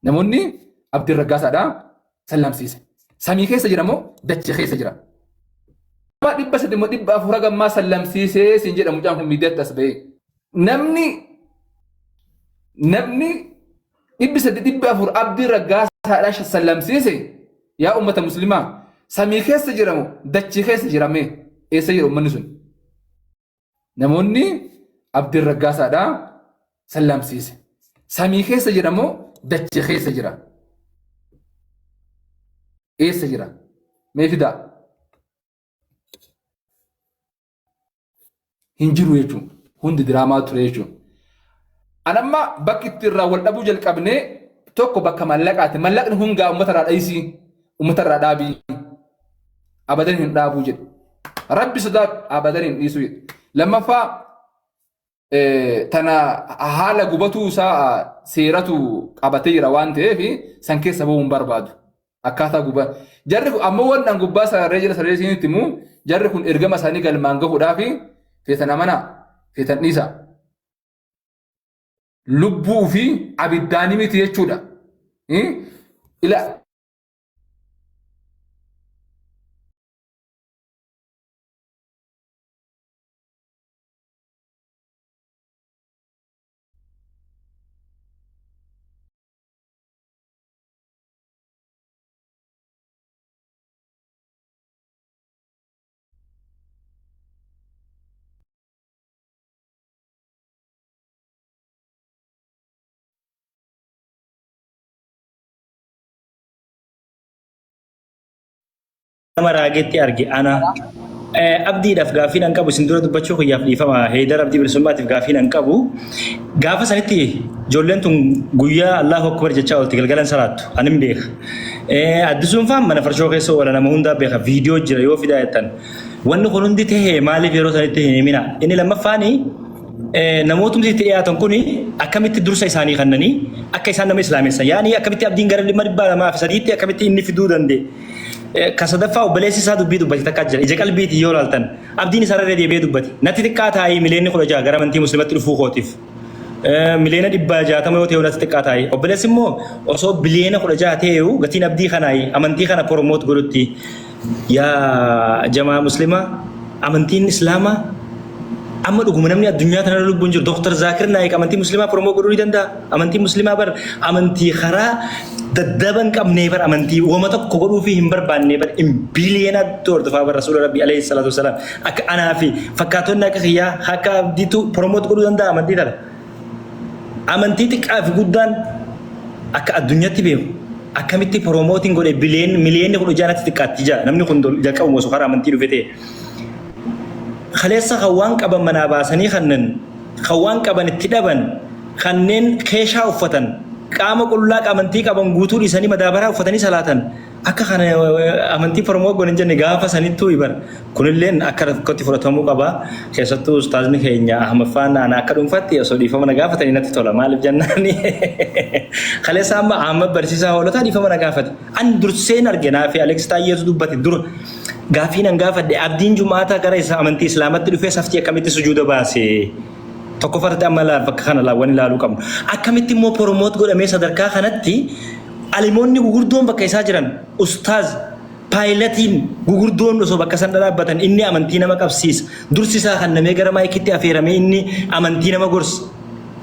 Namoonni Abdiin Raggaasaadhaa sallamsiise. Samii keessa jira moo dachee keessa jira? Nama 300 moo 400 hagammaa sallamsiisee siin jedha mucaan kun miidiyaatti as ba'ee. Namni 300 400 Abdii Raggaasaadhaa sallamsiise, yaa ummata muslimaa, samii keessa jira moo dachee keessa jira? Mee eessa jira ummanni sun? Namoonni Abdiin Raggaasaadhaa sallamsiise. Samii keessa jira moo dachee keessa jira? Eessa jira? Mee fidaa. Hin jiru jechuun hundi diraamaa ture jechuun. Anamma bakki itti irraa wal dhabuu jalqabnee tokko bakka mallaqaati. Mallaqni hungaa uummata irraa dheessii, uummata irraa dhaabii. Abadan hin dhaabuu jedhe. Rabbi sodaadhu, abadan hin dhiisuu jedhe. Lammaffaa, tana haala gubatuu isaa seeratu qabatee jira waan ta'eef san keessa bahuu hin barbaadu. Akkaataa gubbaa. Jarri kun ammoo waan an gubbaa sararee jira sararee isinitti himu, jarri kun ergama isaanii galmaan gahuudhaaf feetan amanaa, feetan dhiisaa. Lubbuu fi abiddaanii miti jechuudha. Ila Nama raagetti arge ana. Abdiidhaaf gaaffii nan qabu, isin dura dubbachuu kiyyaaf dhiifama. Heydar Abdii Bilisummaatiif gaaffii nan qabu. Gaafa sanitti ijoolleen tun guyyaa Allahu Akbar jechaa oolti, galgalan salaattu. Ani hin beeka. Addisuun faan mana farshoo keessa oola, nama hundaa beeka, viidiyoo jira yoo fidaa jettan. Wanni kun hundi tahee maaliif yeroo sanitti hin himina? Inni lammaffaani, namootumti itti dhiyaatan kun akkamitti dursa isaanii kannanii akka isaan nama islaamessan, yaani akkamitti Abdiin gara 203tti akkamitti inni fiduu danda'e? Ka sadaffaa, obboleessi isaa dubbii dubbate takkaa jira. Ija qalbiitiin yoo ilaaltan, Abdiin isaa irra deebi'ee dubbate. Natti xiqqaa taa'ii miliyoonni 16 gara amantii musliimatti dhufuu kootiif. Miliyoona 600 yoo ta'e natti xiqqaa taa'ii. Obboleessi immoo osoo biliyoona 16 ta'eeyu gatiin Abdii kanaayi amantii kana promote godhutti. Yaa jamaa muslimaa, amantiin islaamaa amma dhuguma namni addunyaa tanarra lubbuun jiru Dr. Zaakir Naayik amantii muslimaa promote godhuu ni danda'a. Amantiin muslimaa bar amantii karaa daddaba hin qabnee bar, amantii wama tokko godhuufii hin barbaannee bar, in biliyoonatti hordofaa bar. Rasuula Rabbii alayhi salaatu wasalaam akka anaa fi fakkaatonni akka kiyyaa akka Abdiitu promote godhuu danda'a amantii tana. Amantii xiqqaa fi guddaan akka addunyaatti beeku akkamitti promoting godhe biliyoon miliyoonni 16 natti xiqqaatti jaa namni kun jalqabuma osoo karaa amantii dhufe ta'e. Kaleessa kan waan qaban manaa baasanii kannan, kan waan qaban itti dhaban, kanneen keeshaa uffatan, qaama qullaa amantii qaban guutuu dhiisanii madaabaraa uffatanii salaatan, akka kana amantii promote godhan jenne gaafa sanittuu ibar. Kunilleen akka rakkootti fudhatamuu qaba. Keessattuu ustaazni keenya Ahmad Faana, ana akka dhuunfaatti osoo dhiifama na gaafatanii natti tola. Maaliif jennaan, kaleessa amma Ahmad barsiisaa Hoolotaa dhiifama na gaafate. An durseen arge, naa fi Alex Taayyeetu dubbate dura. Gaaffii nan gaafadhe, Abdiin Jum'aataa gara isa amantii Islaamatti dhufee saftii akkamitti sujuuda baase? Tokkoffaatti amma laal, bakka kana laawwan ilaaluu qabnu. Akkamitti immoo promote godhamee sadarkaa kanatti alimoonni gugurdoon bakka isaa jiran, ustaaz paayilatiin gugurdoon osoo bakka san dhaabbatan, inni amantii nama qabsiisa. Dursi isaa kannamee gara maayikitti afeeramee inni amantii nama gorsa.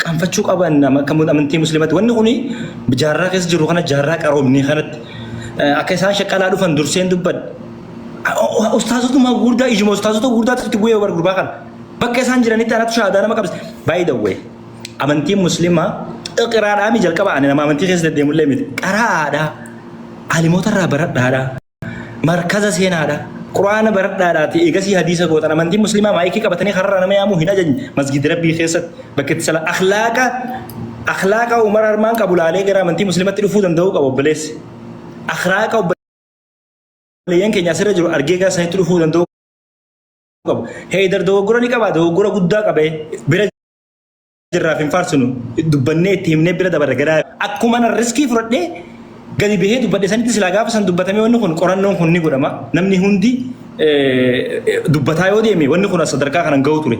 Qaanfachuu qaban akka amantii musliimatti. Wanni kuni jaarraa keessa jiru kana, jaarraa qaroomni kanatti akka isaan shaqqalaa dhufan durseen dubbadhe. Ustaazotuma gurguddaa, ijuma ustaazota gurguddaatu itti bu'ee bar gurbaa kana. Bakka isaan jiranitti anatu shahaadaa nama qabse. By the way, amantiin musliimaa iqraadhaa mi jalqaba, ani nama amantii keessa deddeemullee miti. Qaraa'aadhaa. Alimoota irraa baradhaadhaa. Markaza seenaadha. Quraana baradhaadhaati eegasii hadiisa gootan. Amantiin musliimaa maayikii qabatanii kararraa nama yaamuu hin ajajne. Masgida Rabbii keessatti bakka itti sala akhlaaqa Umar Armaan qabu laalee gara amantii musliimatti dhufuu danda'uu qaba obboleessi. Akhlaaqa obboleeyyan keenya asirra jiru argee gara sanitti dhufuu danda'uu qabu. Heydar dogoggora ni qaba, dogoggora guddaa qabe, bira jirraaf hin faarsinu, dubbannee itti himnee bira dabarre. Gara akkuma na riskii fudhadhee gadi bahee dubbadhe sanitti silaa gaafa san dubbatamee wanni kun qorannoon kun ni godhama, namni hundi dubbataa yoo deeme wanni kun sadarkaa kanan gahu ture.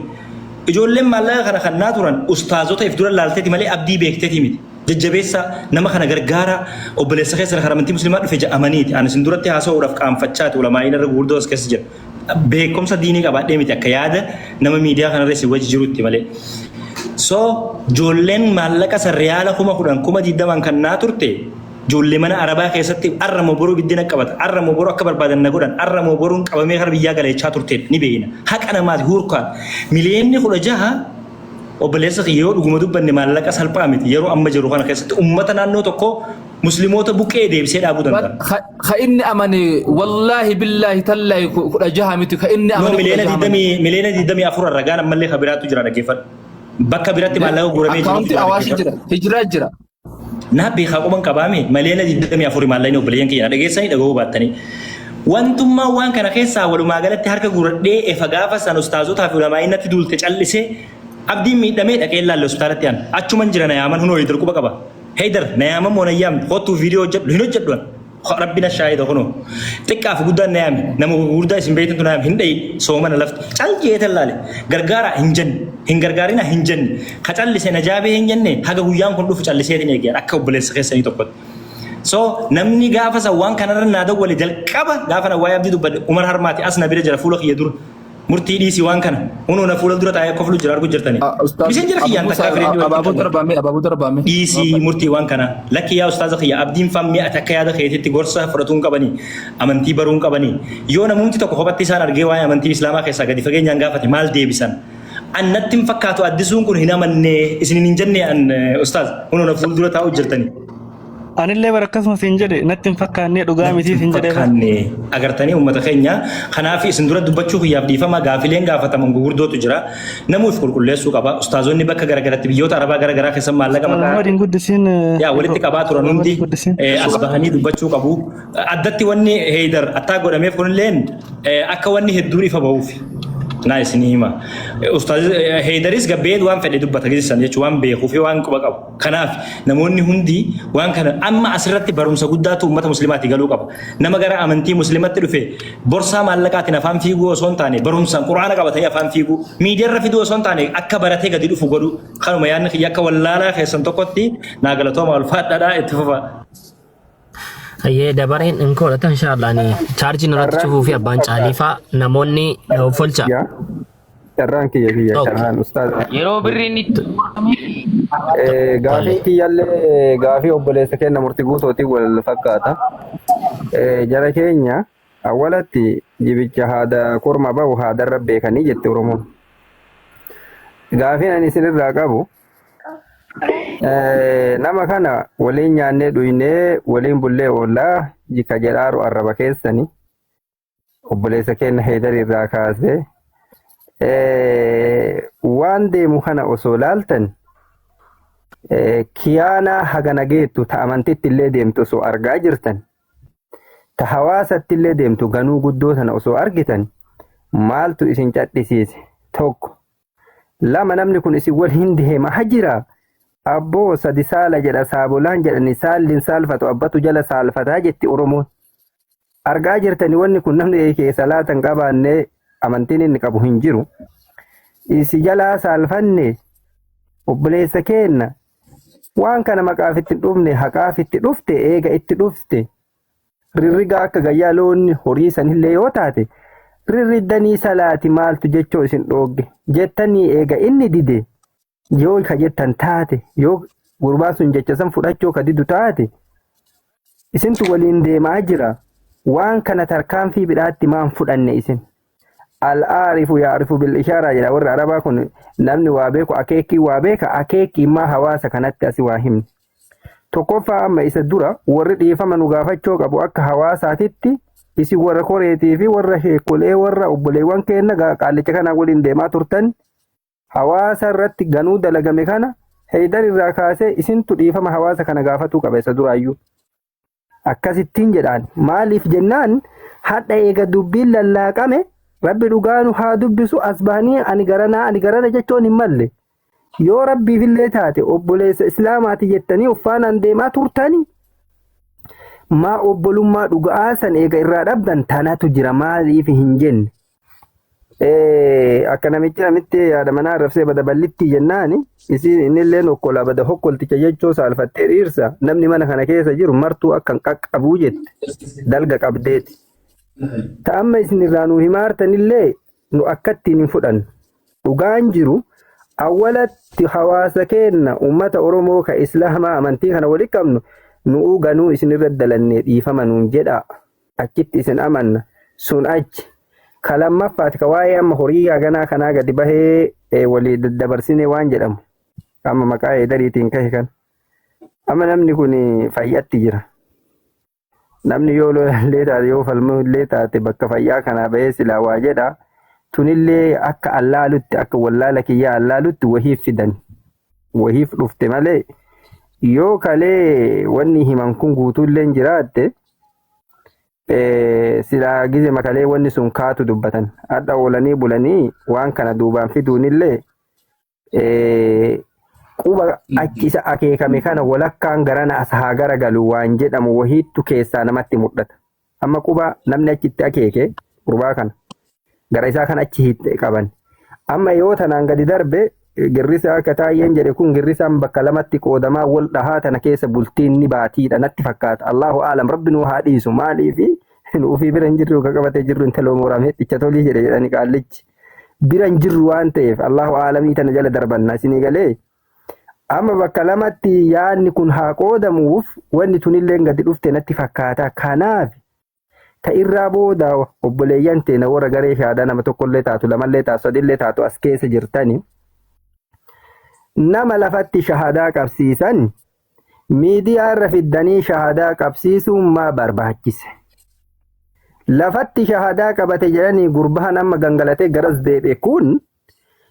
Ijoolleen maallaqa kana kannaa turan ustaazota if dura laalteeti malee Abdii beekteeti miti. Jajjabeessaa, nama kana gargaaraa, obboleessa keessan kan amantii muslimaa dhufe ja'amaniiti. Ani isin duratti haasa'uudhaaf qaanfachaati ulamaa'iin irra gurguddoo as keessa jira. Beekumsa diinii qabaadhee miti akka yaada nama miidiyaa kanarra isin wajji jirutti malee. So ijoolleen maallaqa san riyaala 10,000 20,000 kan naa turte ijoollee mana arabaa keessatti arra moo boruu biddina qabata arra moo boruu akka barbaadan na godhan arra moo boruun qabamee kara biyyaa gala jechaa turteedha ni beeyna. Haqa namaati huurkaan miliyoonni 16 Obboleessa kiyya yoo dhuguma dubbanne maallaqa salphaa miti yeroo amma jiru kana keessatti ummata naannoo tokkoo muslimoota buqqee deebisee dhaabuu Bar danda'a. ka inni amane wallaahi billaahi tallaahi 16 miti ka inni No amane kudha miliyoona jaha malee. digdamii miliyoona 24 ragaan ammallee ka biraatu jira dhaggeeffadhu. Bakka biratti maallaqa guuramee jirutu Akkaawuntii jira Awaashi dhaggeeffadhu. jira, Hijiraa jira. Naa beekaa quban qabaame maleela 24 maallaqni obboleeyyan kiyya na dhageessanii dhaga'uu baattanii. Wantummaa waan kana keessaa walumaa galatti harka guuradhee efa gaafa san ustaazotaa fi ulamaa'ii natti duulte callisee abdiin miidhamee dhaqee laalle hospitaalatti an achuman jira na yaaman hunoo Heydar quba qaba. Heydar na yaaman moo na yaamne kottuu viidiyoo hojjedhu hin hojjedhu an. Rabbi na shaahida kunoo. Xiqqaa fi guddaan na yaame. Nama gurguddaa isin beektantu na yaame. Hin dhayi soomana lafti. Cal jeetan laale. Gargaaraa hin jenne. Hin gargaarina hin jenne. Ka callise na jaabee hin jenne haga guyyaan kun dhufu calliseetiin eegeen akka obboleessa keessanii tokkotti. So namni gaafa san waan kanarra naa dawwale jalqaba gaafa na waa'ee abdii dubbadhe Umar Harmaati as na bira jira fuula kiyya dura. Murtii dhiisi waan kana. Hunoo na fuula dura taa'ee koflu jira argu jirtanii. Ustaaz Miseenjera Abu kiyyaan Musa takkaa fireendii walitti abaaboo qabu. darbaame abaaboo darbaame. Dhiisii murtii waan kana. Lakki yaa ustaaza kiyya abdiin fammii ati akka yaada keetitti gorsa fudhatuu hin qabanii. Amantii baruu hin qabanii. Yoo namumti tokko kophatti isaan argee waa'ee amantii Islaamaa keessaa gadi fageenyaan gaafate maal deebisan? An natti hin fakkaatu addisuun kun hin amannee isinin hin jenne an ustaaz hunoo na fuuldura taa'u jirtanii. Anillee bara akkasuma siin jedhe natti hin fakkaannee dhugaa Natti miti hin siin jedhee bara. fakkaanne agartanii uummata keenya kanaaf isin dura dubbachuu kiyyaaf dhiifama gaafileen gaafataman gugurdootu jira namuu if qulqulleessuu qaba ustaazonni bakka garagaratti biyyoota arabaa garagaraa keessa maallaqa Ustaaz maqaa Ahmad hin guddisiin yaa walitti qabaa turan Ahmad hundi hin guddisiin. as bahanii dubbachuu qabu addatti wanni Heydar attaa godhameef kunilleen akka wanni hedduun ifa bahuuf naa isinii hima ustaaz Heydaris gabbee waan fedhe dubbata gidisan jechuun waan beekuu fi waan quba qabu Kanaaf namoonni hundi waan kana amma asirratti barumsa guddaatu uummata muslimaati galuu qaba. Nama gara amantii muslimatti dhufe borsaa maallaqaatiin afaan fiiguu osoo hin taane barumsaan quraana qabatanii afaan fiiguu miidiyaarra fiduu osoo hin taane akka baratee gadi dhufu godhu kanuma yaadni kiyya akka wallaalaa keessan tokkotti naa galatooma ulfaadhaadhaa itti fufa. Hayyee dabareen hin koodhata inshaallah ani chaarjiin irratti Carraan cufuu fi kiyya abbaan caaliifaa namoonni na offolcha. yaa carraan kiyya kiyya Ok. carraan ustaaza. Yeroo birriin itti Tole. Gaafiin kiyyallee gaafii obboleessa keenya murtii guutuutiin wal fakkaata. Jara keenya awwalatti jibicha haada korma bahu haadarra beekanii jette Oromoon. Gaafiin ani isinirraa qabu nama kana waliin nyaannee dhuynee waliin bullee oollaa jika jedhaaru arraba keessani obboleessa keenya Heydar irraa kaasee waan deemu kana osoo laaltan kiyaanaa hagana geettu ta amantitti illee deemtu osoo argaa jirtan ta hawaasatti illee deemtu ganuu guddoo tana osoo argitan maaltu isin cadhisiise tokko lama namni kun isin wal hin deema jira abboo sadi saala jedha saabolaan jedhani saalli hin saalfatu abbatu jala saalfataa jetti Oromoon. Argaa jirtani wanni kun namni kee salaata hin qabaanne amantiin inni qabu hin jiru. Isi jalaa saalfanne obboleessa keenna waan kana maqaaf itti hin dhufne haqaaf itti dhufte eega itti dhufte rirrigaa akka gayyaa loonni horii sanillee yoo taate rirriddanii salaati maaltu jechoo isin dhoogge jettanii eega inni dide yoo ka jettan taate yoo gurbaan sun jecha san fudhachuu ka didu taate isintu waliin deemaa jira waan kana tarkaanfii bidhaatti maan fudhanne isin al-aarifu yaarifu bil ishaaraa jedha warri arabaa kun namni waa beeku akeekii waa beeka akeekii maa hawaasa kanatti asi waa himne tokkoffaa amma isa dura warri dhiifama nu gaafachuu qabu akka hawaasaatitti isin warra koreetii fi warra sheekolee warra obboleewwan keenna qaallicha kanaa waliin deemaa turtan hawaasa irratti ganuu dalagame kana Heydar irraa kaasee isintu dhiifama hawaasa kana gaafatuu qaba isa duraayyuu. Akkasittiin jedhaan maaliif jennaan hadha eega dubbiin lallaaqame rabbi dhugaa nu haa dubbisu as bahanii ani garanaa ani garana jechuun hin malle. Yoo rabbiifillee taate obboleessa islaamaati jettanii uffaanaan deemaa turtani maa obbolummaa dhuga'aa san eega irraa dhabdan tanatu jira maaliif hin jenne. Akka namichi namitti yaada manaa arrabsee bada ballitti jennaani isiin innilleen hokkolaa bada hokkolticha jechoo saalfattee dhiirsa namni mana kana keessa jiru martuu akka hin qaqqabuu jette dalga qabdeeti. Ta amma isin irraa nu himaartanillee nu akkattiin hin fudhannu. Dhugaan jiru awwalatti hawaasa keenna uummata Oromoo ka Islaamaa amantii kana walitti qabnu nu'uu ganuu isin irra dalannee dhiifama nuun jedhaa. Achitti isin amanna. Sun achi. Ka lammaffaati ka waa'ee amma horii haganaa kanaa gadi bahee walii daddabarsine waan jedhamu. Amma maqaa eedariitiin kahe kan. Amma namni kun fayyatti jira. Namni yoo lolallee taate yoo falmullee taate bakka fayyaa kanaa bahee silaa waa jedha. Tunillee akka allaalutti akka wallaala kiyyaa allaalutti wahiif fidan. Wahiif dhufte malee yoo kalee wanni himan kun guutuullee hin jiraatte silaa gize makalee wanni sun kaatu dubbatan. Hadha oolanii bulanii waan kana duubaan fiduunillee quba achi isa akeekame kana walakkaan garana as haa garagalu waan jedhamu wahiittu keessaa namatti mul'ata. Amma quba namni achitti akeeke gurbaa kana gara isaa kan achi hiixee qaban. Amma yoo tanaan gadi darbe girrisa akka taayyeen jedhe kun girrisaan bakka lamatti qoodamaa wal dhahaa tana keessa bultiin ni baatiidha natti fakkaata. Allahu aalam, rabbi nuu haa dhiisu, maaliifi nu ofii bira hin jirru ka qabatee jirru intaloo mooramee dhicha tolii jedhe jedhani qaallichi. Bira hin jirru waan ta'eef Allahu aalamii tana jala darbanna isinii galee. Amma bakka lamatti yaadni kun haa qoodamuuf wanni tunillee gadi dhufte natti fakkaata. Kanaaf ta irraa booda obboleeyyan teena warra garee shaadaa nama tokkollee taatu, lamallee taatu, sadillee taatu as keessa jirtani. Nama lafatti shahadaa qabsiisan miidiyaa irra fiddanii shahadaa qabsiisuun maa barbaachise? Lafatti shahadaa qabate jedhanii gurbaan amma gangalatee garas deebi'e kun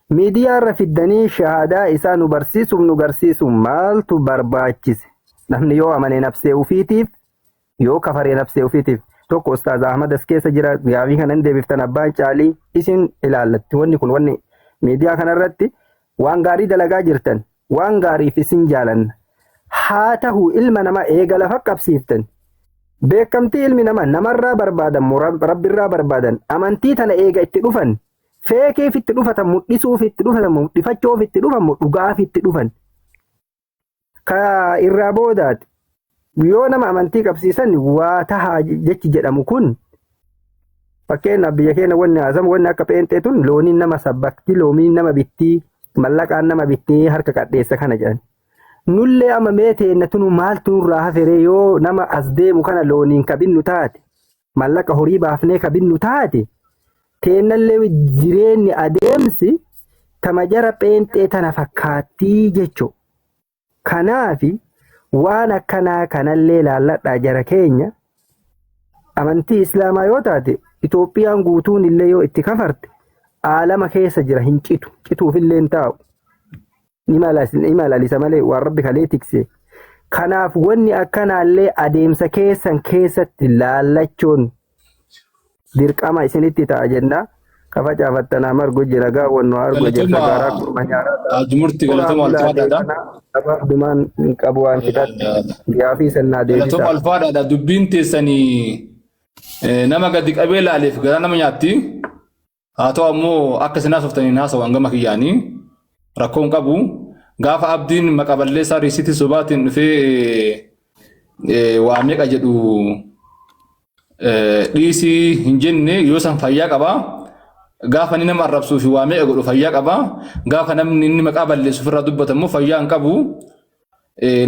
miidiyaa irra fiddanii shahadaa isaa nu barsiisuuf nu garsiisuun maaltu barbaachise? Namni yoo amane nafsee ufiitiif, yoo kafaree nafsee ufiitiif. Tokko Ustaaz Ahmad as keessa jira, gaafii kanan deebiftan abbaan caalii isin ilaallatti. Wanni kun wanni miidiyaa kanarratti waan gaarii dalagaa jirtan, waan gaariif isin jaalanna. Haa ta'u, ilma namaa eega lafa qabsiiftan. Beekamtii ilmi namaa namarraa barbaadan moo rabbirraa barbaadan? Amantii tana eega itti dhufan feekeef itti dhufatan, mul'isuuf itti dhufatan, mul'ifachuuf itti dhufan moo dhugaaf itti dhufan? Ka irraa boodaati. Yoo nama amantii qabsiisan waa tahaa jechi jedhamu kun, fakkeenyaaf biyya keenya wanni haasamu wanni akka pheenxee tun looniin nama sabbakti, loomiin nama bittii, mallaqaan nama bittii, harka qadheessa kana jedhan. Nullee amma mee teenna tunu maaltu nurraa haferee? Yoo nama as deemu kana looniin kabinnu taate, mallaqa horii baafnee kabinnu taate, teennallee jireenyi adeemsi tama jara pheenxee tana fakkaattii jechuu. Kanaafi waan akkanaa kanallee laalladhaa jara keenya. Amantii Islaamaa yoo taate, Itoophiyaan guutuun illee yoo itti kafarte aalama keessa jira hin citu, cituufillee hin taa'u. Ni malalisa malee waan rabbi kalee tikse. Kanaaf wanni akkanaallee adeemsa keessan keessatti laallachuun dirqama isinitti ta'a jenna. Kafa caafattanaa margu jira gaawwannu argu jirta gaaraa kurma nyaaraa. Ajmurti galatoma alfaadhaadha. Abbaan hin qabu waan fixatte gaafii sannaa Galatoma deebisaa. alfaadhaadha. Dubbiin teessanii nama gadi qabee laaleef garaa nama nyaatti. Haa ta'u ammoo akka isin haasoftaniin haasawan gama kiyyaanii rakkoon qabu. Gaafa abdiin maqa balleessaa riisitii sobaatiin dhufee waa meeqa jedhu dhiisii hin jenne yoo san fayyaa qabaa. Gaafa inni nama arrabsuu fi waa meeqa godhu fayyaa qabaa. Gaafa namni inni maqaa balleessu ofirraa dubbatu immoo fayyaa hin qabu.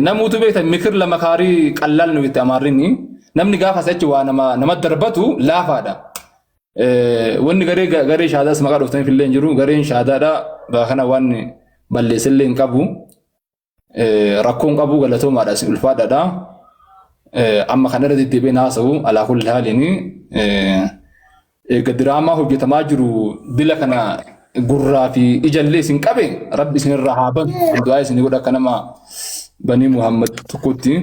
Namuutu beektan mikir lama kaarii qallaal nu itti amaarrini. Namni gaafa achi waa nama darbatu laafaadha. Wanni garee shaadaas maqaa dhooftaniif illee hin jiru. Gareen shaadaadha. Bakka kana waan balleessillee hin qabu. Rakkoon qabu, galatoomaadha, isin ulfaadhaadha. Amma kanarra deddeebiin haasa'u alaa kulli haaliin eega diraamaa hojjetamaa jiru dila kana gurraa fi ijallee isin qabe rabbi isinirraa haa banu. Du'aa isin godha akka nama banii Muhammad tokkotti.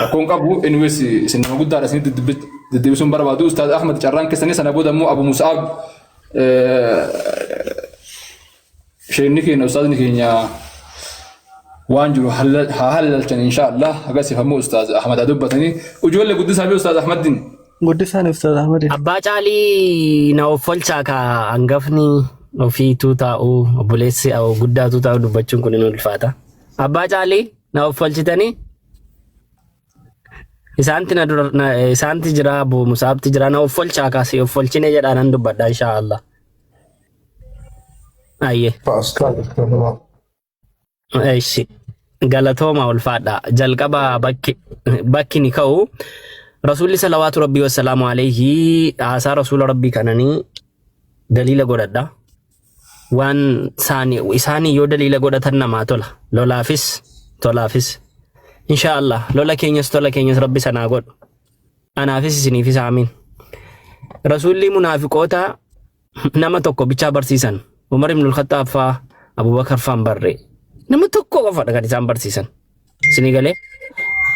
Rakkoon qabu, anyways isin nama guddaadha, isin deddeebisuun barbaadu. Ustaaz Ahmad, carraan keessanii. Sana booda immoo Abu Mus'ab, sheekni keenya, ustaazni keenya waan jiru haa hallalchan insha Allah. Agarsiifamuu Ustaaz Ahmad haa dubbatanii. Ijoollee guddisaa fi Ustaaz Ahmadin. Guddisaan Ustaaz Ahmad. Abbaa Caalii na offolchaa ka hangafni ofiituu taa'u obboleessi guddaatuu taa'u dubbachuun kun hin ulfaata. Abbaa Caalii na offolchitanii isaanti na dura isaanti jira Abu Musaabti jira na offolchaa kaasee offolchine jedhaa nan dubbadha inshaa Allah. Ayyee. Eshi. Galatooma ulfaadha. Jalqaba bakki ni ka'u. Rasuulli salawaatu rabbii wassalaamu alayhi haasaa rasuula rabbii kananii daliila godhadha. Waan isaanii yoo daliila godhatan namaa tola. Lolaafis tolaafis. Inshaa Allah lola keenyas tola keenyas rabbi sanaa godhu. Anaafis isiniifis aamiin. Rasuulli munaafiqoota nama tokko bichaa barsiisan. Umar ibn al-Khattaab faa Abubakar faan barree. Nama tokko qofadha kan isaan barsiisan. Isinii galee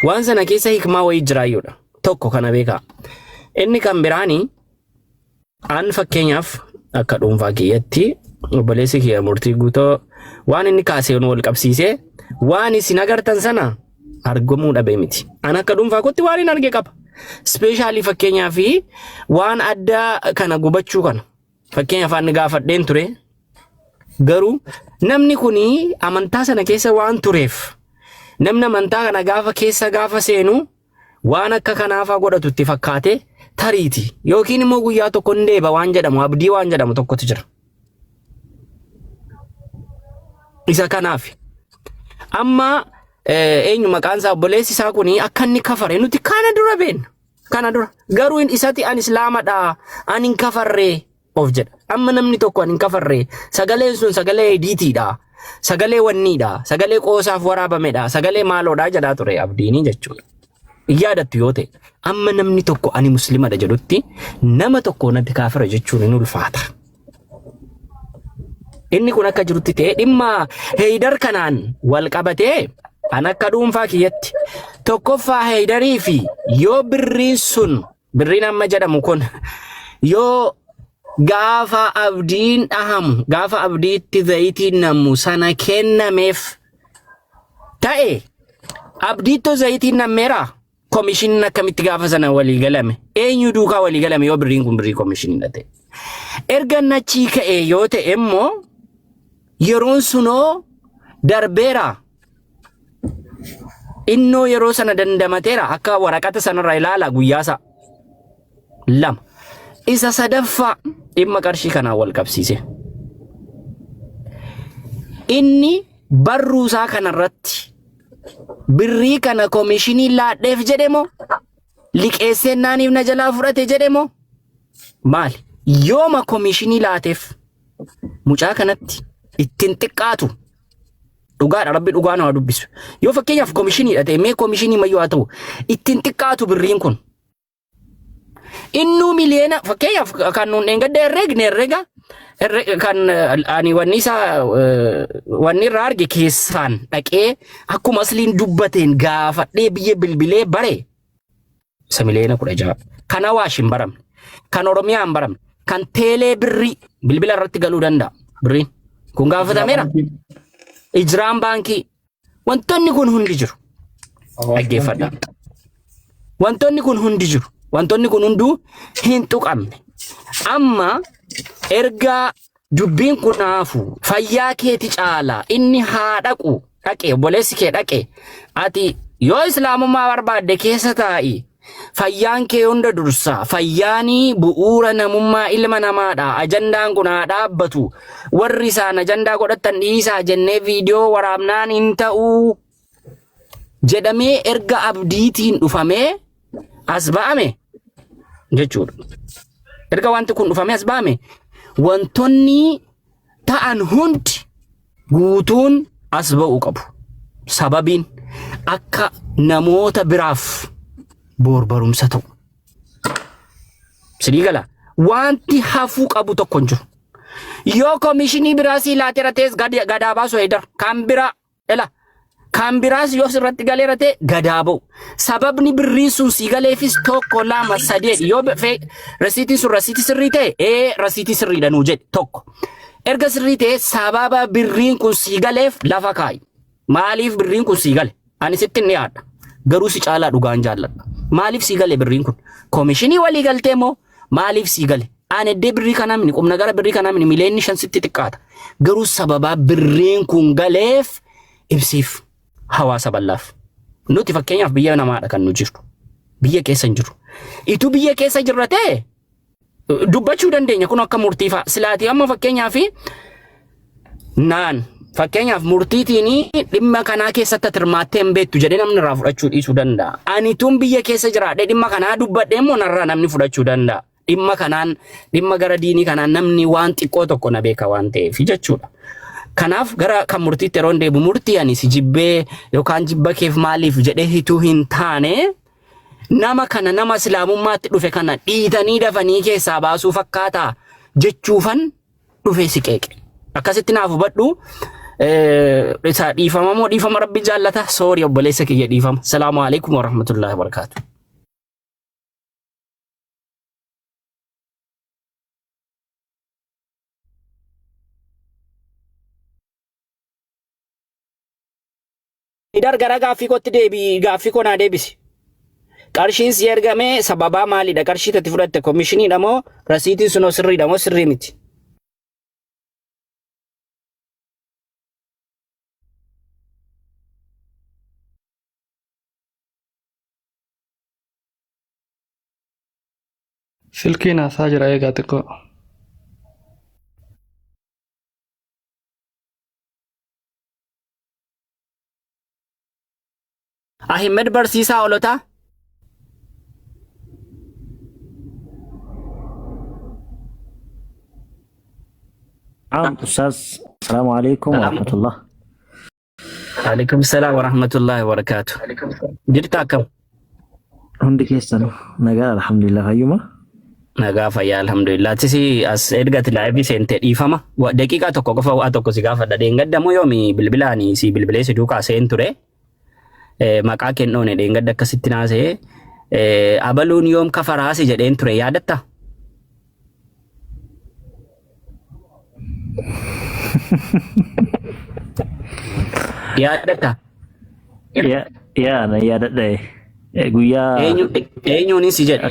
waan sana keessa hikmaa wayii jiraayyuudha. Tokko kana beekaa. Inni kan biraanii an fakkeenyaaf akka dhuunfaa kiyyatti obboleessi kiyya murtii guutoo waan inni kaaseen wal qabsiisee waan isin agartan sana argamuu dhabee miti. An akka dhuunfaa kootti waan hin arge qaba. Specially fakkeenyaaf waan addaa kana gubachuu kana. Fakkeenyaaf ani gaafadheen ture. Garuu namni kuni amantaa sana keessa waan tureef namni amantaa kana gaafa keessa gaafa seenu waan akka kanaafaa godhatu itti fakkaate tariiti yookiin immoo guyyaa tokko hin deeba waan jedhamu abdii waan jedhamu tokkotu jira. Isa kanaaf amma eenyu maqaan isaa obboleessi isaa kuni akka inni kafare nuti kana dura beenna. Kana dura garuu isati an islaamadha an hin kafarree of jedha. Amma namni tokko an hin kafarree sagaleen sun sagalee ediitiidha. Sagalee wanniidha. Sagalee qoosaaf waraabamedha. Sagalee maaloodha jedhaa ture abdiinii jechuudha. Hin yaadattu yoo ta'e amma namni tokko ani muslimadha jedhutti nama tokko natti kaafira jechuun hin ulfaata. Inni kun akka jirutti ta'ee dhimma Heeydar kanaan wal qabatee an akka dhuunfaa kiyyatti tokkoffaa Heeydarii fi yoo birriin sun birriin amma jedhamu kun yoo gaafa abdiin dhahamu gaafa abdiitti zayitiin namu sana kennameef ta'e abdiittoo zayitiin nammeera komishiniin akkamitti gaafa sana walii galame eenyu duukaa walii galame yoo birriin kun birrii komishiniidha ta'e. Erga nachii ka'e yoo ta'e immoo yeroon sunoo darbeera. Innoo yeroo sana dandamateera akka waraqata sanarra ilaala guyyaasaa. Lama. Isa sadaffaa dhimma qarshii kanaan wal qabsiise. Inni barruusaa kanarratti birrii kana komishinii laadheef jedhe moo liqeessee naaniif na jalaa fudhate jedhe moo maali? Yooma komishinii laateef mucaa kanatti ittiin xiqqaatu dhugaadha rabbi dhugaa nama dubbisu. Yoo fakkeenyaaf komishiniidha ta'e mee komishinii mayyuu haa ta'u ittiin xiqqaatu birriin kun. Innuu miliyoona fakkeenyaaf kan nuun dheengadda herreegne herreega kan ani wanni isaa wanni irraa arge keessaan dhaqee akkuma asliin dubbateen gaafadhee biyya bilbilee bare isa miliyoona 16 kan Awaash hin baramne kan Oromiyaa hin baramne kan teelee birrii bilbila irratti galuu danda'a birriin kun gaafatameera ijraan baankii wantoonni kun hundi jiru. Dhaggeeffadhaa. Wantoonni kun hundi jiru. Wantoonni kun hunduu hin tuqamne. Amma erga dubbiin kun haafu fayyaa keeti caala inni haa dhaqu dhaqe obboleessi kee dhaqe ati yoo islaamummaa barbaadde keessa taa'i fayyaan kee hunda dursa fayyaanii bu'uura namummaa ilma namaadha ajandaan kun haa dhaabbatu warri isaan ajandaa godhattan dhiisaa jennee viidiyoo waraabnaan hin ta'uu jedhamee erga abdiitiin dhufamee as ba'ame jechuudha. Erga wanti kun dhufamee as ba'ame wantoonni ta'an hundi guutuun as ba'uu qabu. Sababiin akka namoota biraaf boor barumsa ta'u. Sidii gala. Wanti hafuu qabu tokko hin jiru. Yoo komishinii biraa sii laateera ta'es gadaa baasu Haydar. Kan biraa Ela kan biraas yoo sirratti galeera ta'e gadaa ba'u. Sababni birriin sun sii galeefis tokko lama sadii yoo rasiitiin sun rasiitii sirrii ta'e ee rasiitii sirriidha nuu jedhe tokko. Erga sirrii ta'e sababa birriin kun sii galeef lafa kaa'i. Maaliif birriin kun sii gale? Ani sitti hin dhiyaadha. Garuu si caalaa dhugaan jaalladha. Maaliif sii gale birriin kun? Koomishinii walii galtee moo maaliif sii gale? Ani eddee birrii kanaa mini qubna gara birrii kanaa mini mileenni 5 sitti xiqqaata. Garuu sababaa birriin kun galeef ibsiif hawaasa bal'aaf. Nuti fakkeenyaaf biyya namaadha kan nu jirru. Biyya keessa hin jirru. Ituu biyya keessa jirra ta'e dubbachuu dandeenya kun akka murtii fa'a. Silaatii amma fakkeenyaaf naan fakkeenyaaf murtiitiin dhimma kanaa keessatti ati hirmaattee hin beektu jedhee namni irraa fudhachuu dhiisuu danda'a. Ani tun biyya keessa jiraadhee dhimma kanaa dubbadhee immoo narraa namni fudhachuu danda'a. Dhimma kanaan dhimma gara diinii kanaan namni waan xiqqoo tokko na beeka waan ta'eef jechuudha. Kanaaf gara kan murtiitti yeroo deebu murtii ani si jibbee yookaan jibba keef maaliif jedhee hituu hin taane nama kana nama islaamummaatti dhufe kana dhiitanii dafanii keessaa baasuu fakkaataa jechuufan dhufee si qeeqe. Akkasitti naaf hubadhu. Isa dhiifama moo dhiifama rabbi jaallata? Soori obboleessa kiyya dhiifama. Salaamu alaikum warahmatullahi wabarakaatu. Idar gara gaaffii kootti deebii gaaffii koo naa deebisi. Qarshiin si ergame sababaa maalidha? Qarshii tati fudhatte komishiniidha moo rasiitiin sunoo sirriidha moo sirrii miti? Silkiin haasaa jira eegaa xiqqoo. Ahimmed Barsiisaa Olotaa. نعم أستاذ، السلام عليكم ورحمة الله. Alaikum salaam wa rahmatullahi wa barakaatu. Jirta akkam? Hundi keessan nagaa, alhamdulillah, fayyuma. Nagaa fayyaa, alhamdulillah. Tisi as ergati live seente dhiifama. Daqiiqaa tokko qofa waa tokko si gaafadha. Dheengadda moo yoomi bilbilaan si bilbilee si duukaa seen ture. Maqaa kennoone dheengadda akkasitti naasee. Abaluun yoom kafaraasi jedheen ture yaadatta? Yaadatta? Yaa na yaadadha guyyaa Eenyuunis si jedhe?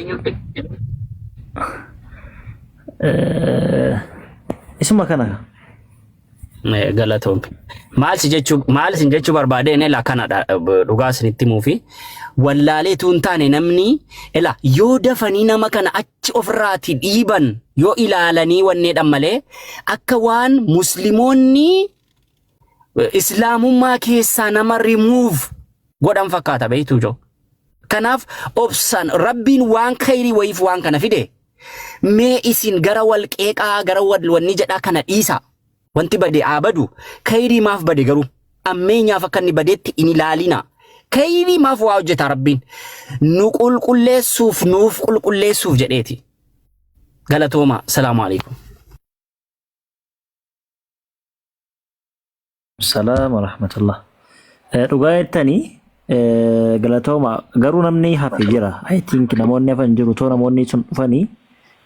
Isuma kana. Galatoomi. Maal si jechuu maal isin jechuu barbaadeen ela kanadha dhugaa isinitti himuufi wallaaleetu hin taane namni ela yoo dafanii nama kana achi ofirraati dhiiban yoo ilaalanii wanneedhan malee akka waan musliimoonni islaamummaa keessaa nama remove godhan fakkaata beektuu jiru. Kanaaf obsaan rabbiin waan khayrii wayiif waan kana fide mee isin gara wal qeeqaa gara wal wanni jedhaa kana dhiisa. Wanti bade haa badu. Khayrii maaf bade garuu ammeenyaaf akka inni badeetti hin ilaalina. Khayrii maaf waa hojjeta rabbiin nu qulqulleessuuf nuuf qulqulleessuuf jedheeti. Galatooma. Salaamu alaikum. Salaam wa rahmatullah. Dhugaa jettanii, galatooma, garuu namni hafe jira. I think namoonni hafan jiru too namoonni sun dhufanii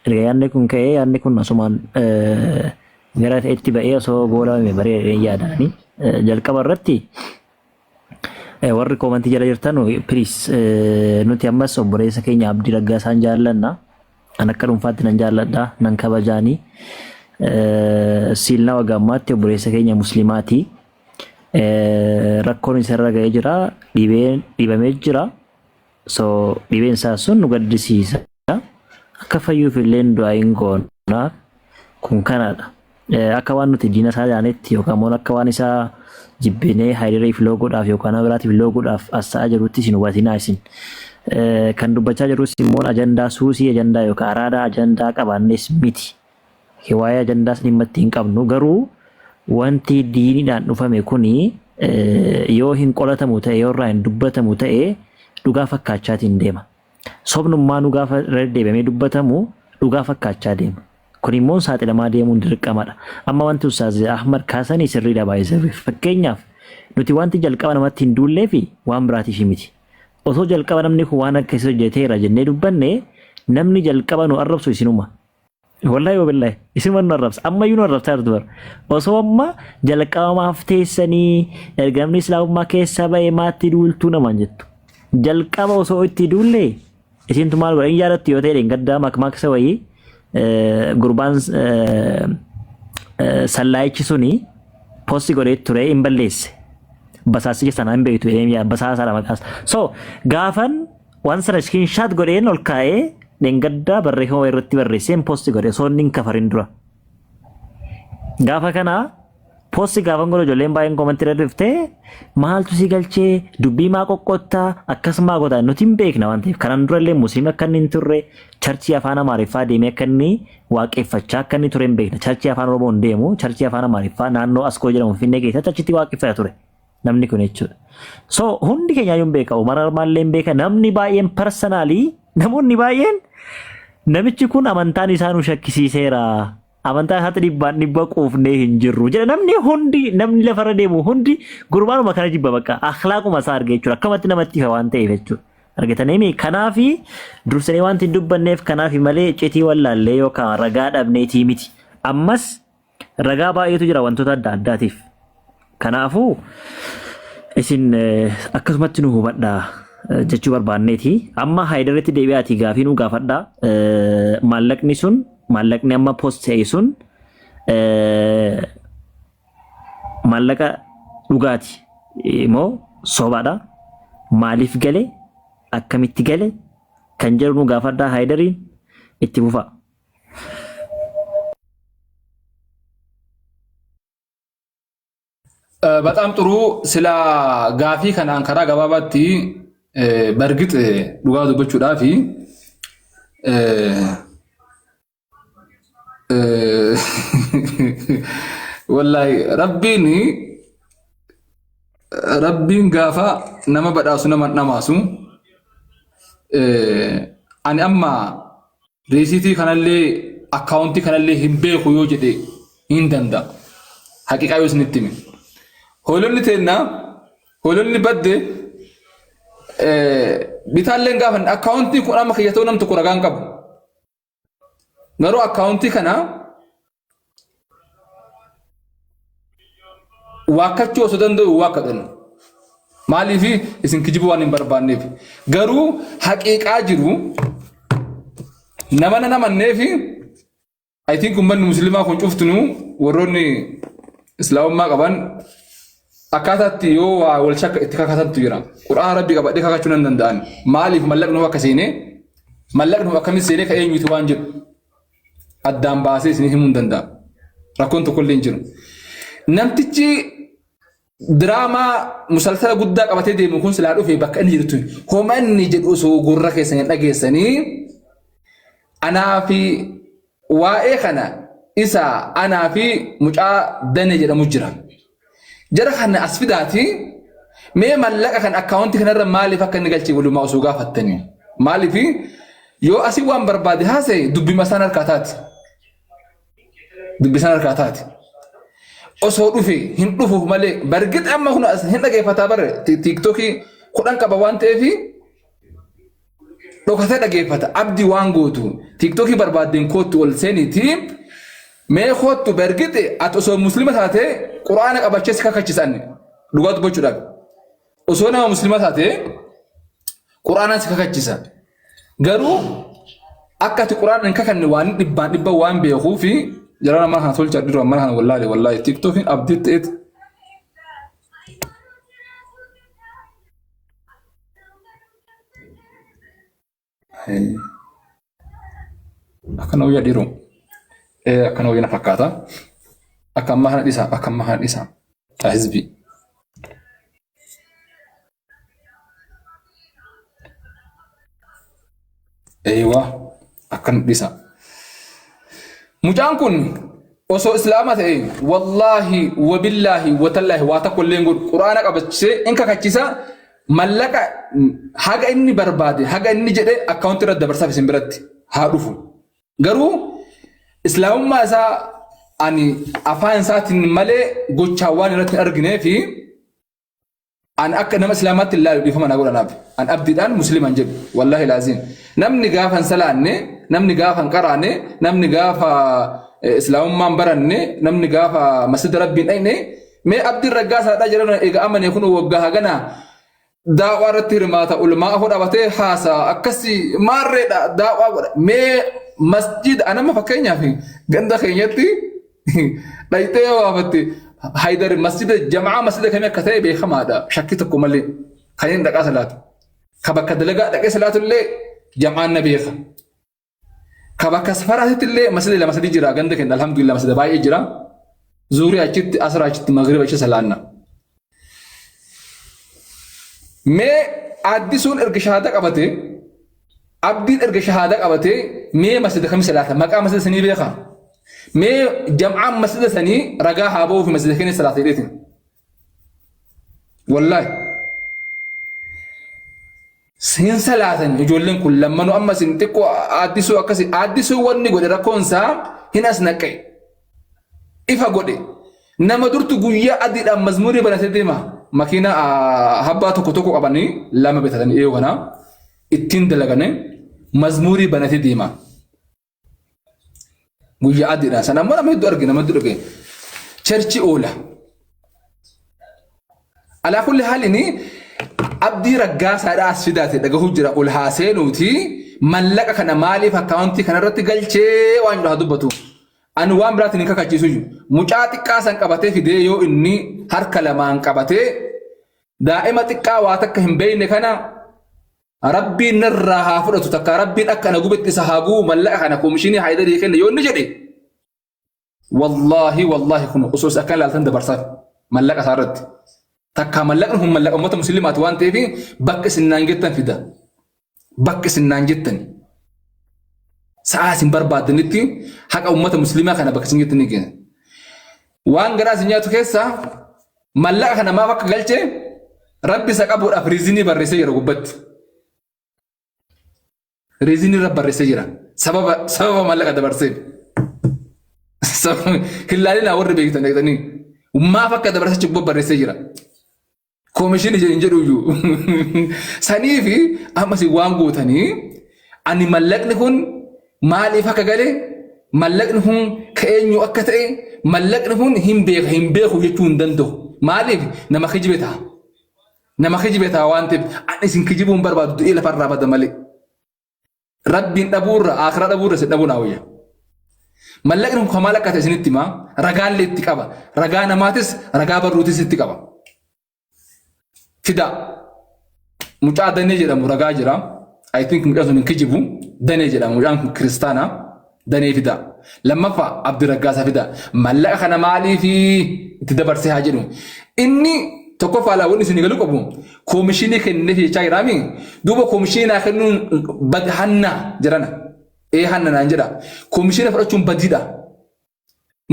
erga yaadni kun ka'ee yaadni kun asumaan gara ta'etti ba'ee osoo goolabame bareedee yaadanii jalqaba irratti warri koomantii jala jirtan, please, nuti ammas obboleessa keenya Abdii Raggaasaan jaallanna. An akka dhuunfaatti nan jaalladha, nan kabajaanii. Siilna waga ammaatti obboleessa keenya musliimaati. Rakkoon isarra ga'ee jira, dhibeen dhibamee jira. So dhibeen isaa sun nu gaddisiisa. Akka fayyuuf illee du'aa hin goona. Kun kanadha. Akka waan nuti diina isaa jaanetti yookaan immoo akka waan isaa jibbinee haayidariif loogoodhaaf yookaan nama biraatiif loogoodhaaf as ta'aa jirutti isin hubatinaa isin. Kan dubbachaa jirus immoo ajandaa suusii ajandaa yookaan araadaa ajandaa qabaannes miti. Waa'ee ajandaas dhimma itti hin qabnu, garuu wanti diiniidhaan dhufame kuni yoo hin qolatamu ta'e, yoo irraa hin dubbatamu ta'e, dhugaa fakkaachaatiin deema. Sobnummaanuu gaafa irra deddeebi'amee dubbatamu dhugaa fakkaachaa deema. Kun immoo saaxilamaa deemuun dirqamadha. Amma wanti Ustaaz Ahmad kaasanii sirriidha baay'ee. Fakkeenyaaf nuti wanti jalqaba namatti hin duullee fi waan biraatiif miti. Osoo jalqaba namni kun waan akkasii hojjeteera jennee dubbanne namni jalqaba nu arrabsu isinuma. Wallahi wa billahi isinuma nu arrabsa. Ammayyuu nu arrabsaa jirtu bara. Osoo amma jalqaba maaf teessanii erga namni islaamummaa keessaa ba'ee maatti duultuu namaan jettu. Jalqaba osoo itti duullee isintu maal godha hin yaadattu yoo ta'e dheengaddaa makmaaksa wayii gurbaan sallaayichi suni posti godhee ture hin balleesse. Basaasicha sana hin beektu jedhee yaa basaasaadha maqaas. So gaafan waan sana screenshot godheen ol kaa'ee dheengaddaa barreeffama wayii irratti barreesseen posti godhe osoo inni hin kafarin dura. Gaafa kana posti gaafan godhu ijoolleen baay'een koomantii irra dhuftee maaltu si galchee dubbii maa qoqqottaa akkas maa godha nuti hin beekna waan ta'eef kanaan dura illee musliima akka inni hin turre charchii afaan amaariffaa deemee akka inni waaqeffachaa akka inni ture hin beekna charchii afaan oromoo hin deemu charchii afaan amaariffaa naannoo askoo jedhamu finfinnee keessatti achitti waaqeffata ture namni kun jechuudha. So hundi keenya iyyuu hin beeka Umar Armaallee hin beeka namni baay'een personally namoonni baay'een namichi kun amantaan isaa nu shakkisiiseera Amantaa isaatti dhibbaan dhibba quufnee hin jirru jedha namni hundi namni lafarra deemu hundi gurbaanuma kana jibba bakka akhlaaquma isaa arge jechuudha akkamatti namatti ifa waan ta'eef jechuudha. Argitanii kanaafi dursinee wanti hin dubbanneef kanaafi malee iccitii wallaallee yookaan ragaa dhabneetii miti. Ammas ragaa baay'eetu jira wantoota adda addaatiif. Kanaafuu isin akkasumatti nu hubadhaa jechuu barbaanneeti. Amma Haayidaritti deebi'aatii gaafii nu gaafadhaa. Maallaqni sun maallaqni amma post ta'e sun maallaqa dhugaati moo sobaadha? Maaliif gale? Akkamitti gale? Kan jedhu nu gaafadhaa Haayidariin itti fufaa. በጣም ጥሩ ስላ gaafii kanaan karaa gabaabaatti bargix dhugaa dubbachuudhaafi wallaahi rabbiin rabbiin gaafa nama badhaasu nama hin dhamaasu ani amma Riisiitii kanallee akkaawuntii kanallee hin beeku yoo jedhe hin danda'a. Haqiqaa yoo isinitti hime. Hoolonni teenna hoolonni badde bitaallee hin gaafanne akkaawuntii kun amma kiyya ta'uu nam tokko ragaa hin qabu. Garuu akkaawuntii kana waakkachuu osoo danda'u waakkadhan. Maaliif isin kijibuu waan hin barbaanneef. Garuu haqiiqaa jiru nama nan amanneef I think uummanni musliimaa kun cuftunuu warroonni islaamummaa qaban akkaataatti yoo waa wal shakka itti kakatantu jira. Qur'aana rabbii qabadhee kakachuu nan danda'an. Maaliif mallaqni akka seenee mallaqni akkamitti seenee ka eenyuti waan jedhu. addaan baasee isin himuu hin danda'a. Rakkoon tokko illee hin jiru. Namtichi diraamaa musalsala guddaa qabatee deemu kun silaa dhufe bakka inni jirtu homa inni jedhu osoo gurra keessan hin dhageessanii anaa fi waa'ee kana isa anaa fi mucaa dane jedhamu jira. Jara kana as fidaati mee mallaqa kan akkaawuntii kanarra maaliif akka inni galche walumaa osoo gaafattanii. Maaliif yoo asii waan barbaade haasa'e dubbima isaan harkaa taati. Dubbi isaan harkaa taati. Osoo dhufe hin dhufuuf malee bargit amma kun as hin dhageeffataa bare tiiktookii 10 qaba waan ta'eef dhokatee dhageeffata abdi waan gootu tiiktookii barbaaddeen koottu ol seeniiti mee koottu bargite ati osoo muslima taate quraana qabachee si kakachisan dhugaa dubbachuudhaaf osoo nama muslima taate quraanaan si kakachisa garuu akka ati quraana hin kakanne waan dhibbaan dhibba waan beekuu fi jara nama kana tolcha dhiiroo mana kana wallaahi wallaahi tiiktookiin abdii ta'eet Akkana wayya dhiiroo. Ee akkana wayya na fakkaata. Akka ammaa kana dhisaa akka ammaa kana dhisaa. Yaa hizbii. Eeywaa akkana dhisaa. Mucaan kun osoo islaama ta'e wallaahi wabillaahi watallaahi waa tokko illee hin godhu. Quraana qabachisee in kakachisa mallaqa haga inni barbaade haga inni jedhe akkaawuntii irra dabarsaaf isin biratti haa dhufu. Garuu islaamummaa isaa ani afaan isaatiin malee gochaan waan irratti hin arginee fi An akka nama islaamaatti hin laalu dhiifama naa godha naaf. An abdiidhaan muslima hin jedhu. Wallaahi laaziim. Namni gaafa hin salaanne, namni gaafa hin qaraane, namni gaafa islaamummaa hin baranne, namni gaafa masjida rabbii hin dhaqne, mee abdiin raggaasaadhaa jedhan eega amane kun waggaa hagana Daawaa irratti hirmaata ulmaa afoo dhaabatee haasaa akkasii maarreedha daawaa godha mee masjida anamma fakkeenyaaf ganda keenyatti dhayxee yoo gaafatte haydar masjida jamaa masjida kamii akka ta'e beekamaadha shakkii tokko malee kan inni dhaqaa salaatu ka bakka dalagaa dhaqee salaatu illee jamaan na beeka Ka bakka safaraatitti illee masjida lama sadi jira ganda keenya alhamdulillah masjida baay'ee jira. Zuurii achitti asra achitti magriba achi salaanna. Mee addisuun erga shahaada qabate abdiin erga shahaada qabate mee masjida kami salaata maqaa masjida sanii beeka. Mee jam'aan masjida sanii ragaa haa ba'uuf masjida keenya salaata jedheetiin. Wallaahi. Hin salaatan ijoolleen kun lammanuu amma isin xiqqoo aaddisuu akkasi aaddisuu wanni godhe rakkoon isaa hin as naqe ifa godhe nama durtu guyyaa adiidhaan mazmurii banatee deema makiina habbaa tokko tokko qabanii lama bitatanii dhiyoo kana ittiin dalaganii mazmurii banatee deema. Guyyaa adiidhaan sana ammoo nama hedduu arge nama hedduu dhaga'e. Cherchi oola. Alaa kulli haalini abdii raggaasaadhaa as fidaate dhagahuu jira ol haa seenuuti mallaqa kana maaliif akkaawuntii kanarratti galchee waan jedhu haa dubbatu. Ani waan biraatiin hin kakachiisu iyyuu. Mucaa xiqqaa san qabatee fidee yoo inni harka lamaan qabatee daa'ima xiqqaa waa takka hin beekne kana Rabbiin narraa haa fudhatu takkaa Rabbiin akka na gubetti isa haa gubu mallaqa kana komishinii Haayidarii kenne yoo inni jedhe wallaahi wallaahi kun osoo isa akkan ilaaltan dabarsaaf mallaqa isaa irratti takkaa mallaqni kun mallaqa uummata musliimaati waan ta'eef bakka isin naan jettan fida bakka isin naan jettan sa'aa isin barbaaddanitti haqa uummata musliimaa kana bakka isin jettan ni kenna. Waan garaa isin nyaatu keessaa Mallaqa kana maaf akka galche rabbi isa qabuudhaaf riizinii barreessee jira gubbatti. Riizinii irra barreessee jira. Sababa sababa mallaqa dabarseef. Hin laalinaa warri beektan dhaqxanii. Maaf akka dabarse achi gubbaa barreessee jira. Koomishinii hin jedhu iyyuu. Saniifi ammas waan gootanii ani mallaqni kun Maaliif akka gale, mallaqni kun ka eenyu akka ta'e, mallaqni kun hin beeka hin beeku jechuu hin danda'u. Maaliif nama kijibe ta'a. Nama kijibe ta'a waan ta'eef ani isin kijibuu hin barbaadu du'ee lafarraa bada malee. Rabbiin dhabuurra akhiraa dhabuurra isin dhabuu naa wayya. Mallaqni kun kan maal akka ta'e isinitti himaa ragaallee itti qaba. Ragaa namaatis ragaa barruutis itti qaba. Fidaa. Mucaa Danee jedhamu ragaa jira. I think mucaan sun hin kijibu. Danee jedhama. Mucaan kun kiristaana. Danee fidaa. Lammaffaa Abdi Raggaasaa fidaa. Mallaqa kana maaliif itti dabarsee haa jedhu. Inni tokkoffaa laa wanni isin galuu qabu koomishinii kenneef jechaa jiraami. Duuba koomishinii naa kennuun bad hanna jedhana. Ee hanna naan jedha. Koomishina fudhachuun badiidha.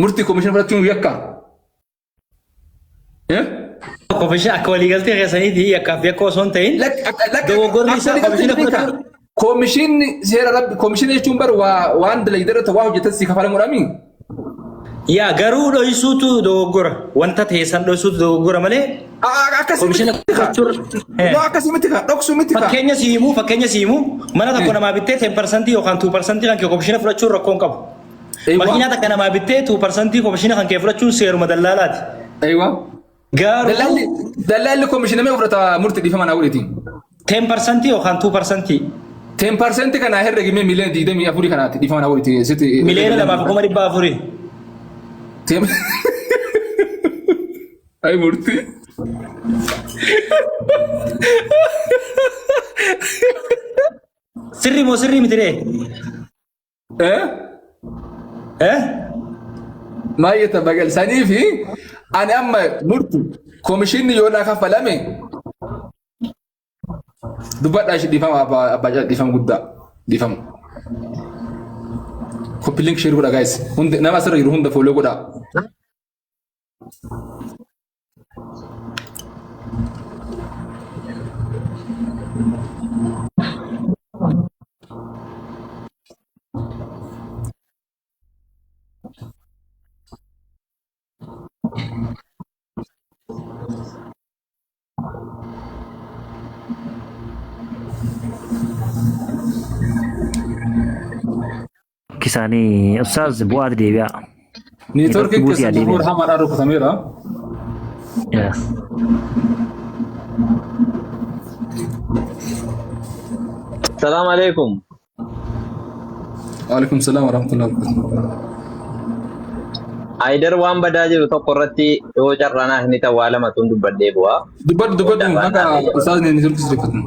Murtii koomishina fudhachuun yakka. Komishin akka waliigaltee keessaniiti yakkaaf yakka osoo hin ta'in dogoggorri isaa komishina fudhachuu Komishinni seera rabbi komishinni jechuun bar waa waan dalagde irratti waa hojjetan si kafalamuudhaami. Yaa garuu dhoysuutu dogoggora wanta ta'e san dhoysuutu dogoggora malee Akkasii komishina miti kaa. fudhachuu No akkasii miti kaa dhoksuu miti kaa. fakkeenya si himuu fakkeenya si himuu mana tokko namaa bittee 10% yookaan 2% kan kee komishina fudhachuun rakkoo hin qabu. Eewwa. Makiinaa takka namaa bittee 2% komishina kan kee fudhachuun seeruma dallaalaati. Eewwa. Garuu Dallaalli dallaalli komishina mee fudhata murti dhiifama naa godheetiin. 10% yookaan 2% 10% kanaa herregi mee miliyoona 24 kanaati dhiifama naa godheetiin. Sitti 2,400,000. Ay murtii. Sirrii moo sirrii miti ree? Eh? Eh? Maal jetta bagal sanii fi ani amma murti komishinni yoo naa kaffalame dubbadhaa ishee dhiifama abbaa abbaa caalaa dhiifama guddaa dhiifama. Copy link share godha guys hundi nama asirra jiru hunda follow godhaa. Isaanii ustaaz bu'aati deebi'aa. Neetwoorkiin Buutii keessan adeebi'a. bu'uura hamaadhaan rukutameera. Yes. Salaam alaikum. Waalaikum salaam warahmatullahi wabarakatuh. Haayidar waan badaa jiru tokko irratti yoo carraanaaf ni ta'u waa lamatuun dubbadhee bu'a. Dubbadhu dubbadhu Carraan akka naaf eeyyama. ustaazni ni turkisiifatu.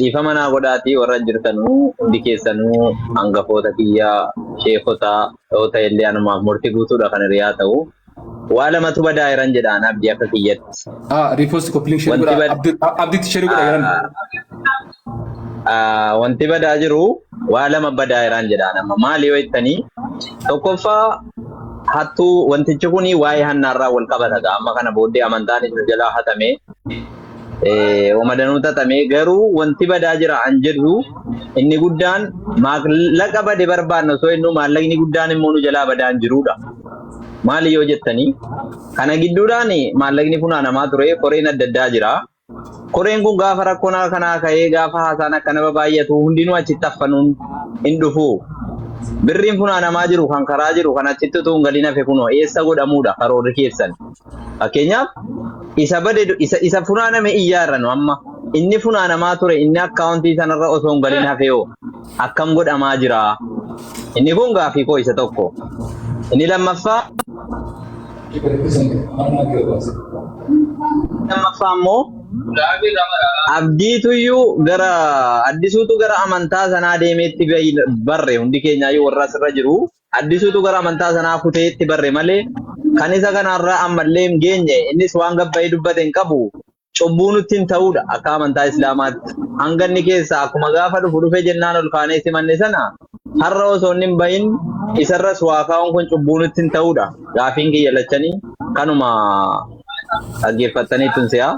Dhiifama naa godhaatii warra jirtanuu hundi keessanuu hangafoota kiyyaa sheekota yoo ta'e illee anumaaf murtii guutuudha kan hiriyaa ta'u. Waa lamatu badaa jiran jedhaan abdii akka kiyyatti. Ah, repost copy link share Wanti godha. bad Abditti share godha jiran. Wanti badaa jiru waa lama badaa jiran jedhaan amma maali yoo jettanii tokkoffaa hattuu wantichi kun waa'ee hannaarraa wal qabata ga'a amma kana booddee amantaan isin jalaa hatame omadanuu tatame garuu wanti badaa jira an jedhu inni guddaan maallaqa bade barbaanna osoo innu maallaqni guddaan immoo nu jalaa badaan jirudha. Maali yoo jettanii kana gidduudhaan maallaqni funaanamaa ture koreen adda addaa jira. Koreen kun gaafa rakkoon kanaa ka'ee gaafa haasaan akkana baay'atu hundinuu achitti affanuun hin dhufu. Birriin funaanamaa jiru kan karaa jiru kan achitti utuu hin galin hafe kunoo eessa godhamuudha karoorri keessan. Fakkeenyaaf isa bade isa, isa funaaname iyyaarranu amma inni funaanamaa ture inni akkaawuntii sanarra osoo hin galin hafe hoo akkam godhamaa jira. Inni kun gaafii koo isa tokko. Inni lammaffaa immoo abdiituyyuu gara addisuutu gara amantaa sanaa deemeetti barre hundi keenyaayyuu warra asirra jiru addisuutu gara amantaa sanaa kuteetti barre malee kan isa kanarraa ammallee hin geenye innis waan gabbayee dubbate hin qabu cubbuu nutti hin ta'uudha akka amantaa islaamaatti hanga inni keessa akkuma gaafa dhufu dhufe jennaan ol kaanee simanne sana har'a osoo inni hin bahin isarras waa kaa'uun kun cubbuu nutti hin ta'uudha gaafiin kiyya lachanii kanuma dhaggeeffattanii tun si'a.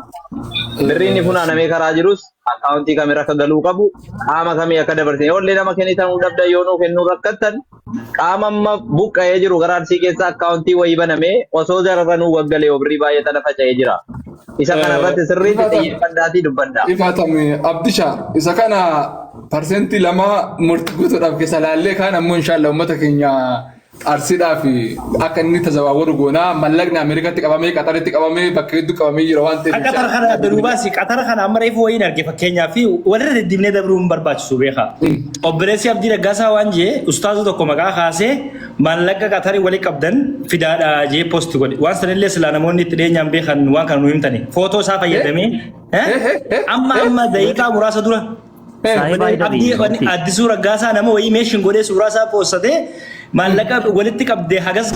Birriin inni funaanamee karaa jirus akkaawuntii kamirra akka galuu qabu qaama kamii akka dabarsine yoollee nama kennitanuu dhabdan yoo nuu kennuu rakkattan qaama amma buqqa'ee jiru gara arsii keessa akkaawuntii wayii banamee osoo jararra nuu waggalee yoo birrii baay'ee tana faca'ee jira. Isa kana irratti sirriitti xiyyeeffadhaatii dubbadhaa. Ifatame Abdisha isa kana 2% murtii guutuudhaaf keessa laallee kaan ammoo inshallah uummata keenya Arsiidhaaf akka inni tazawaawwaru goonaa mallaqni Ameerikaatti qabamee Qaxaritti qabamee bakka hedduu qabamee jira waan ta'eef Qaxar kana danuu baasi Qaxar kana amma reefu wayiin arge fakkeenyaaf walirra deddeebinee dabruu hin barbaachisu beekaa. Obboleessi Abdii Raggaasaa waan jee ustaaza tokko maqaa kaasee maallaqa Qaxarii wali qabdan fidaadha jee post godhe. Waan sanillee silaa namoonni itti dhiyeenyaan beekan waan kana nu himtani. Footoo isaa fayyadamee amma amma daqiiqaa muraasa dura Saahiba Abdii Hayidarii murtii. Addisuu Raggaasaa nama wayii meeshin godhee suuraa isaa poostatee maallaqa walitti qabdee hagas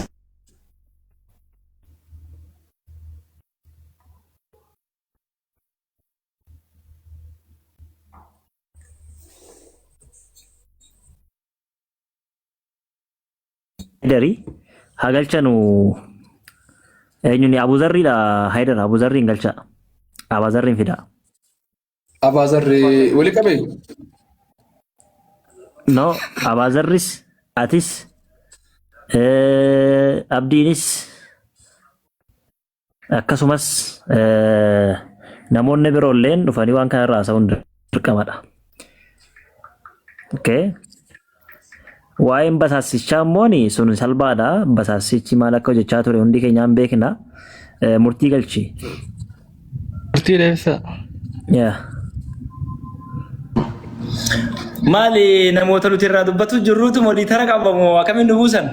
Haydari haa galchanu eenyuni Abuzarriidha Haydar Abuzarriin galcha Abazarriin fida. Abaazarri wali qabee? No Abazarris atis Abdiinis akkasumas namoonni biroolleen dhufanii waan kana irraa haasa'uun dirqamadha. Okay. Waa'een basaassichaa immoo sun salphaadha. Basaassichi maal akka hojjechaa ture hundi keenyaan beekna. Murtii galchi. Murtii dheessaa. Yeah. Maali namoota nuti irraa dubbatu jirruutu moniitara qabamoo akkamiin nu buusan?